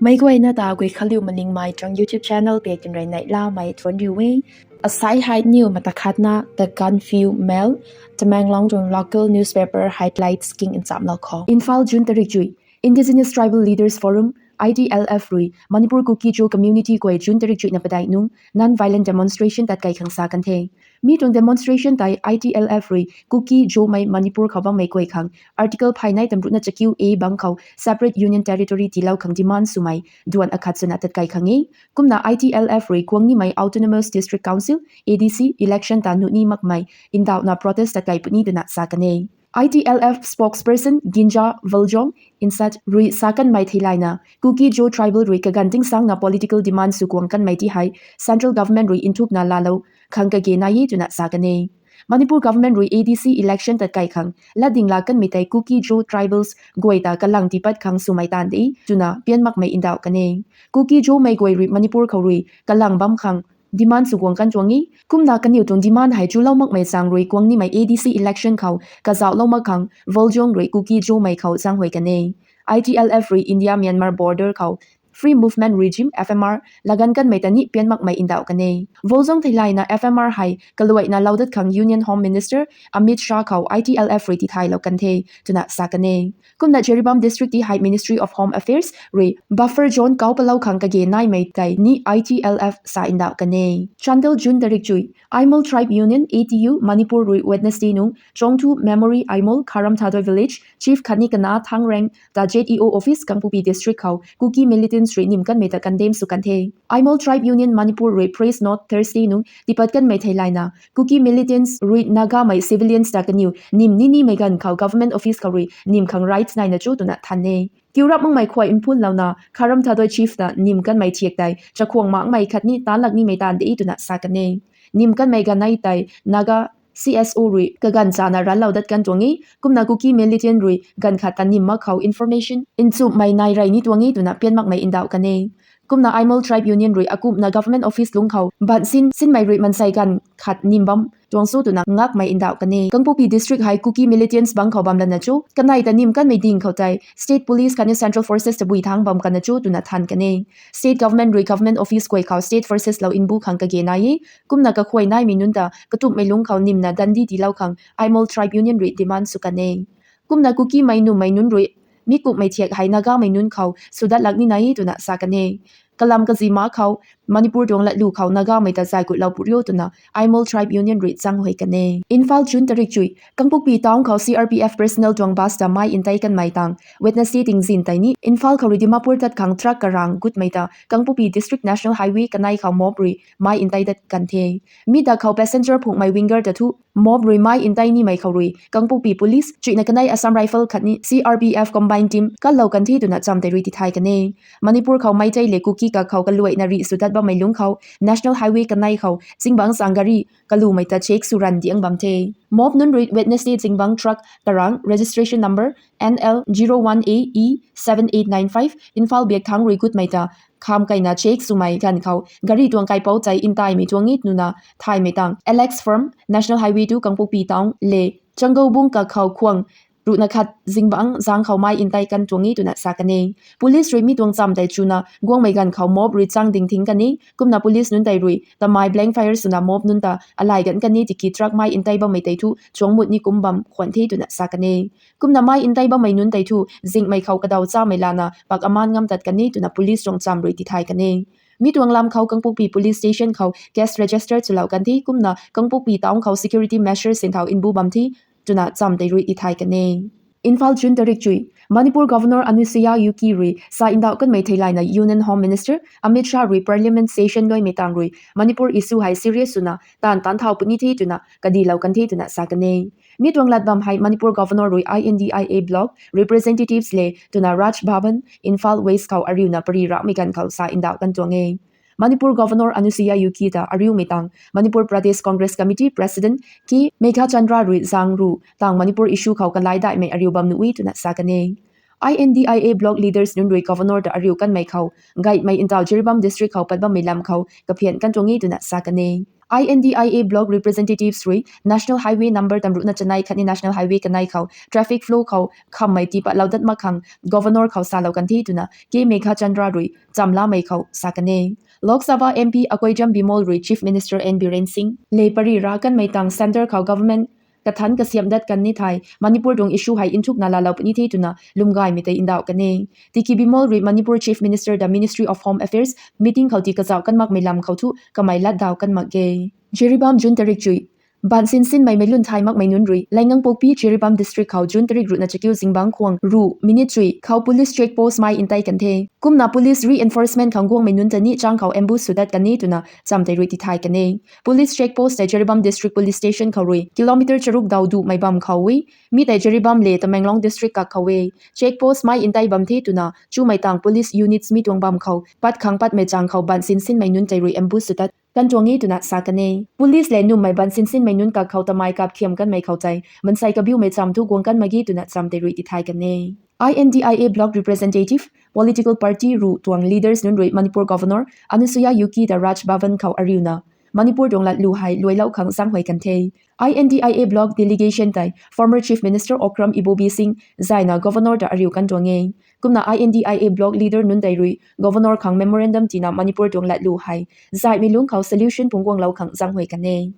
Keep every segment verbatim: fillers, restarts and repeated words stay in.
Meic guayna ta Guikhanliu Malingmei tuang YouTube channel pei tinrui neihlamei thuanc riu e. Asai hei niw mata khatna The Gaanphiu Mail, Tamenglong tuang local newspaper highlights king nchamlou khou. Imphal, June tarik chuih. Indigenous Tribal Leaders Forum, I T L F rui Manipur Kuki-Zo community guay June tarik chuihna padeih nung non-violent demonstration tat kai khang sa kan the. Mi tuang demonstration tei I T L F rui Kuki-Zomei Manipur khou bammei guay khang Article phay nai tamruhna chakiu A bang khou separate union territory tiilou khang demand swmei duan akhat swna tat kai khang e. Kumna I T L F rui kuang nimei Autonomous District Council, A D C, election ta nuh ni makmei ndauhna protest tat kai puni twna sa kan e. I T L F spokesperson Ginja Voljong Insat rui sa kanmei theilayna, Kuki-Zo tribal rui kaganv tingsangna political demand sw kuang kanmei ti hei central government rui nthukna laalou khang kage nai e twna sa kan e. Manipur government rui A D C election tat kai khang latding laa kanmei tei Kuki-Zo tribals guay ta kalang tiipat khang swmei taanv de twna pian makmei ndauh kan e. Kuki-Zomei guay rui Manipur khou rui kalang bam khang demand sw kuang kan tuang e. Kumna kaniw tuang demand hei chulou makmei zaeng rui kuang nimei A D C election khou kazauhlou mak khang Voljong rui Kuki-Zomei khou zaenghuay kan e. I T L F rui India-Myanmar border khou Free Movement Regime, F M R, laganv kanmei ta ni pian makmei ndauh kan e. Voljong theilayna F M R hei kaluaina lou dat khang Union Home Minister Amit Shah khou I T L F rui tithaylou kan the twna sa kan e. Kumna Jiribam District ti hei Ministry of Home Affairs rui buffer zone kau palou khang kage naimei tei ni I T L F sa ndauh kan e. Chandel, June tarik chuih. Aimol Tribe Union, A T U, Manipur rui Wednesday nung Chongthu Memory Aimol, Kharam Thadoi Village, Chief khatni kana Thangreng ta Z E O office Kangpokpi District khou Kuki militants rui nim kanmei ta condemn sw kan the. Aimol Tribe Union Manipur rui press note Thursday nung tiipat kanmei theilayna, Kuki militants rui Nagamei civilians ta kaniw nim ni nimei ganv khou government office khou rui nim khang rights naina cho twna than e. Kiu rap makmei khuay mphunlouna Kharam Thadoi Chief ta nim kanmei thiak tei chakhwang makmei khatni tanlak nimei taanv de twna sa kan e. Nim kanmei ganv nei tei Naga C S O rui kaganv chana ranlou dat kan tuang e. Kumna Kuki militant rui ganv khat ta nim mak khou information nchumhmei nai rey ni tuang e twna pian makmei ndauh kan e. Kumna Aimol Tribe Union rui akumhna government office lungc khou bansin sinmei rui mansei ganv khat nim bam tuang cho twna ngakmei ndauh kan e. Kangpokpi District hei Kuki militants bang khou bam lana cho, kanei ta nim kanmei ding khou tei State Police khatni Central Forces tabui thangc bam kana cho twna than kan e. State government rui government office guay khou state forces lou mbu khang kage nai e. Kumna kakhuay naimei nunc ta katumhmei lungc khou nimna dandi tiilou khang Aimol Tribe Union rui demand sw kan e. Kumna Kukimei nummei nunc rui mi kumhmei thiak hei Nagamei nunc khou swdat lak ni nai e twna sa kan e. Kalam kazi ma khou Manipur tuang latlu khou Nagamei ta zay kutlou put rio twna Aimol Tribe Union rui zaenghuay kan e. Imphal, June tarik chuih. Kangpokpi town khou C R P F personnel tuang bus ta mei ntei kanmei tang Wednesday tingzin tei ni Imphal khou rui Dimapur tat khang truck karang gutmei ta Kangpokpi District National Highway kanei khou mob rui mei ntei dat kan the. Mi dak khou passenger phunghmei winger ta thu mob rui mei ntei nimei khou rui Kangpokpi Police chuihna kanei Assam Rifle khatni C R P F combined team katlou kan the twna cham tei rui tithay kan e. Manipur khou Meitei le Kuki kak khou kaluaina rih swdat bammei lungc khou National Highway kanei khou zingbangc zaeng gari kalumei ta check sw ran diang bam the. Mob nunc rui Wednesday zingbangc truck karang registration number N L zero one A E seven eight nine five Imphal biak thangc rui gutmei ta kham kaina check swmei ganv khou gari tuang kaipouc tei ntaimei tuang e twna thaymei tang Alex Firm, National Highway two Kangpokpi town le Changoubung kak khou khwang ruhna khat zingbangc zaeng khou mei ntei kan tuang e twna sa kan e. Police rui mi tuang cham tei chuna guangmei ganv khou mob rui chang ding thing kan e. Kumna police nunc tei rui tamei blank fire swna mob nunc ta alay gan kan e tiki truck mei ntei bammei tei thu chuangmut ni kum bam khwan the twna sa kan e. Kumna mei ntei bammei nunc tei thu zingmei khou kadaw chamei lana pak aman ngam tat kan e twna police tuang cham rui tithay kan e. Mi tuang lam khou Kangpokpi Police Station khou case register swlou kan the kumna Kangpokpi town khou security measures sinthau mbu bam the twna cham tei rui tithay kan e. Imphal, June tarik chuih. Manipur Governor Anusuiya Uikey rui sa ndauh kanmei theilayna Union Home Minister Amit Shah rui Parliament session luaimei tang rui Manipur issue hei serious swna taanv taanc thau puni the twna kadilou kan the twna sa kan e. Mi tuang lat bam hei Manipur Governor rui I N D I A block representatives le twna Raj Bhavan, Imphal West khou ariuna pari rahmei ganv khou sa ndauh kan tuang e. Manipur Governor Anusuiya Uikey ta ariumei tang Manipur Pradesh Congress Committee President K Meghachandra rui zaeng ruh tang Manipur issue khou kalai daihmei ariu bam nuh e twna sa kan e. I N D I A block leaders nunc rui Governor ta ariu kanmei khou gaymei ntaw Jiribam District khou pat bammei lam khou kaphian kan tuang e twna sa kan e. I N D I A block representatives rui National Highway number tamruhna chanei khatni National Highway kanei khou traffic flow khou khammei tiipatlou dat mak khang Governor khou salou kan the twna K Meghachandra rui chamlamei khou sa kan e. Lok Sabha M P Akoijam Bimol rui Chief Minister N Biren Singh le pary ra kanmei tang centre khou government kathanc kasiamh dat kan ni thei Manipur tuang issue hei nthukna laalou puni the twna lwmgaymei tei ndauh kan e. Tiki Bimol rui Manipur Chief Minister ta Ministry of Home Affairs meeting khou tii kazauh kan makmei lam khou thu kamei latdaw kan mak e. Jiribam June tarik chui. Ban sinsinmei mei lun thay makmei nunc rui Laingang Pokpi Jiribam District khou June tarik ruhna chakiu zingbangc khwang ruh minute chui khou police check post mei ntei kan the. Kumna police reinforcement khang guangmei nunc ta ni chang khou ambush sw dat kan e twna cham tei rui tithay kan e. Police check post tei Jiribam District Police Station khou rui kilometer charuk daw duhmei bam khou e. Mi tei Jiribam le Tamenglong District kak khou e. Check post mei ntei bam the twna chumei tang police units mi tuang bam khou pat khang patmei chang khou ban sinsinmei nunc tei rui ambush sw dat kan tuang e twna sa kan e. Police le nummei ban sinsinmei nunc kak khou tamei kap khiam kanmei khou tei mansei kabiumei cham thu guang kan mak ge twna cham tei rui tithay kan e. I N D I A block representative, political party ruh tuang leaders nunc rui Manipur Governor Anusuiya Uikey ta Raj Bhavan khou ariuna Manipur tuang latlu hei luailou khang zaenghuay kan the. I N D I A block delegation tei former Chief Minister Okram Ibobi Singh zayna Governor ta ariu kan tuang e. Kumna I N D I A block leader nunc tei rui Governor khang memorandum tiina Manipur tuang latlu hei zaihmei lungc khou solution phungc guanglou khang zaenghuay kan e.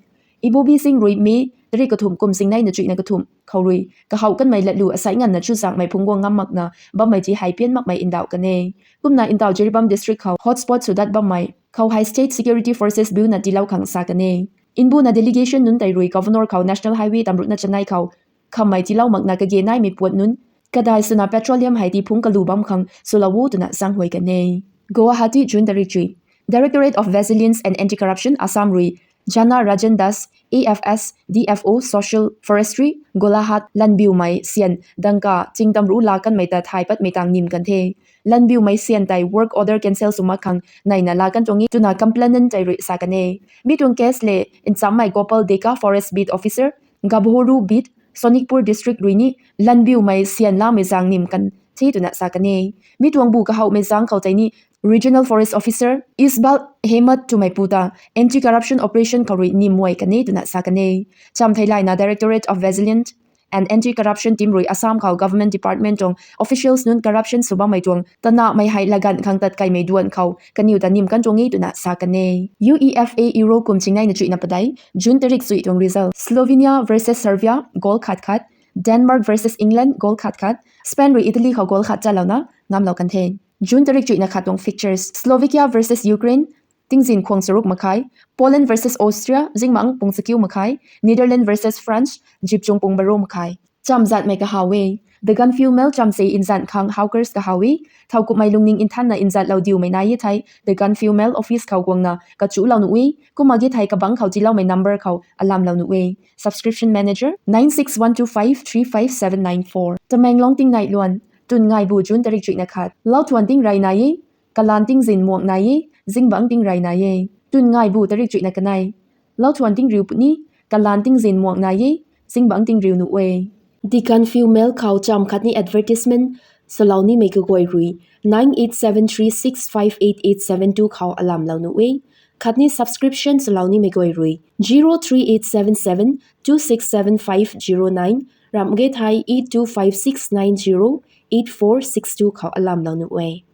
Ibobi Singh rui May tarik kathumh kum zingneina chuihna kathumh khou rui kahaw kanmei latlu asei nganvna chuzaenghmei phungc guang ngam makna bammei ti hei pian makmei ndauh kan e. Kumna ndauh Jiribam District khou hotspot sw dat bammei khou hei state security forces biuna tiilou khang sa kan e. Mbuna delegation nunc tei rui Governor khou National Highway tamruhna chanei khou khammei tiilou makna kage naimei puat nunc kadai swna petroleum hei tii phungc kalu bam khang swlou o twna zaenghuay kan e. Guwahati, June tarik chui. Directorate of Vigilance and Anti-Corruption Assam rui Jana Rajan Das, A F S, D F O, Social Forestry, Golaghat, lanbiumei syan dangka chingtam ruh laa kanmei ta thay patmei tang nim kan the. Lanbiumei syan tei work order cancel sw mak khang neina laa kan tuang e twna complainant tei rui sa kan e. Mi tuang case le nchammei Gopal Deka, Forest Beat Officer, Gabhoru Beat, Sonitpur District rui ni lanbiumei syan laamei zaeng nim kan the twna sa kan e. Mi tuang bu kahawmei zaeng khou tei ni Regional Forest Officer Isbal Hemad twmei pu ta anti-corruption operation khou rui nim muay kan e twna sa kan e. Cham theilayna Directorate of Vigilance and Anti-Corruption team rui Assam khou government department tuang officials nunc corruption sw bammei tuang tanahmei hei laganv khang tat kaimei duan khou kaniw ta nim kan tuang e twna sa kan e. U E F A Euro kum chingneina chuihna padeih, June tarik chui tuang result. Slovenia versus Serbia, goal khat khat. Denmark versus England, goal khat khat. Spain rui Italy khou goal khat chalouna ngamlou kan the. June tarik chuihna khat tuang fixtures: Slovakia versus Ukraine, tingzin khwang charuk makhai. Poland versus Austria, zingbangc pung chakiu makhai. Netherlands versus France, zipchung pung baro makhai. Cham zatmei kahaw e. The Gaanphiu Mail cham se nzan khang hawkers kahaw e. Thowkumhmei lungning nthanna nzatlou diumei nai e thei The Gaanphiu Mail office khou guangna kachuclou nuh e. Kumna ge thei kabangc khou tiiloumei number khou alamlou nuh e. Subscription manager, nine six one two five three five seven nine four. Tamenglong tingnai luan. Twn ngaibu, June tarik chuihna khat. Lauthuan tingrey nai e. Kalaan tingzin muang nai e. Zingbangc tingrey nai e. Twn ngaibu tarik chuihna kanei. Lauthuan tingriu puni. Kalaan tingzin muang nai e. Zingbangc tingriu nuh e. The Gaanphiu Mail khou cham khatni advertisement swlou nimei kaguay rui nine eight seven three six five eight eight seven two khou alamlou nuh e. Khatni subscription swlou nimei guay rui zero three eight seven seven two six seven five zero nine, ramh ge thei eight two five six nine zero eight four six two khou alamlou nuh e.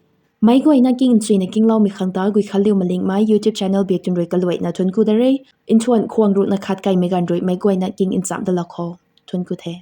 Meic guayna king nchuina kingloumei khang ta Guikhanliu Malingmei YouTube channel biak twn rui kaluaina thuanc ku da re. Nthuan khwang ruhna khat kaimei ganv rui meic guayna king nchamh dalou khou thuanc ku the.